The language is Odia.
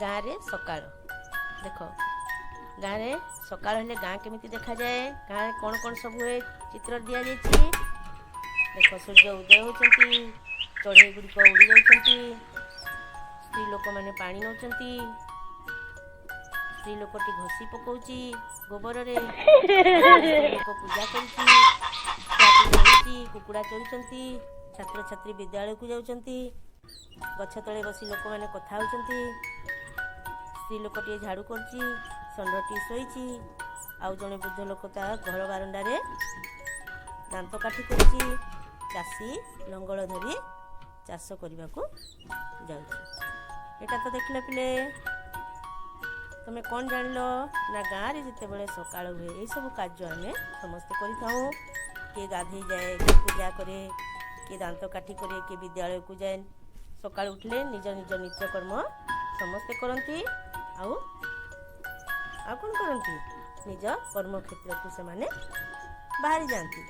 ଗାଁରେ ସକାଳ ଦେଖ। ଗାଁରେ ସକାଳ ହେଲେ ଗାଁ କେମିତି ଦେଖାଯାଏ, ଗାଁରେ କ'ଣ କ'ଣ ସବୁ ହୁଏ, ଚିତ୍ର ଦିଆଯାଇଛି। ଦେଖ, ସୂର୍ଯ୍ୟ ଉଦୟ ହେଉଛନ୍ତି, ଚଢ଼େଇ ଗୁଡ଼ିକ ଉଡ଼ି ଯାଉଛନ୍ତି, ସ୍ତ୍ରୀ ଲୋକମାନେ ପାଣି ନେଉଛନ୍ତି, ସ୍ତ୍ରୀ ଲୋକଟି ଘଷି ପକଉଛି ଗୋବରରେ, ସ୍ତ୍ରୀ ଲୋକ ପୂଜା କରୁଛି, ଛୁଆଟି ଖେଳୁଛି, କୁକୁଡ଼ା ଚରୁଛନ୍ତି, ଛାତ୍ରଛାତ୍ରୀ ବିଦ୍ୟାଳୟକୁ ଯାଉଛନ୍ତି, ଗଛ ତଳେ ବସି ଲୋକମାନେ କଥା ହେଉଛନ୍ତି, ସ୍ତ୍ରୀ ଲୋକଟିଏ ଝାଡ଼ୁ କରୁଛି, ଷଣ୍ଢଟି ଶୋଇଛି, ଆଉ ଜଣେ ବୃଦ୍ଧ ଲୋକ ତା ଘର ବାରଣ୍ଡାରେ ଦାନ୍ତ କାଠି କରୁଛି, ଚାଷୀ ଲଙ୍ଗଳ ଧରି ଚାଷ କରିବାକୁ ଯାଉଛି। ଏଇଟା ତ ଦେଖିଲ ପିଲେ, ତମେ କ'ଣ ଜାଣିଲ ନା ଗାଁରେ ଯେତେବେଳେ ସକାଳ ହୁଏ, ଏଇସବୁ କାର୍ଯ୍ୟ ଆମେ ସମସ୍ତେ କରିଥାଉ। କିଏ ଗାଧେଇ ଯାଏ, କିଏ ପୂଜା କରେ, କିଏ ଦାନ୍ତ କାଠି କରେ, କିଏ ବିଦ୍ୟାଳୟକୁ ଯାଏ। ସକାଳୁ ଉଠିଲେ ନିଜ ନିଜ ନିତ୍ୟକର୍ମ ସମସ୍ତେ କରନ୍ତି। ଆଉ କ'ଣ କରନ୍ତି? ନିଜ କର୍ମକ୍ଷେତ୍ରକୁ ସେମାନେ ବାହାରି ଯାଆନ୍ତି।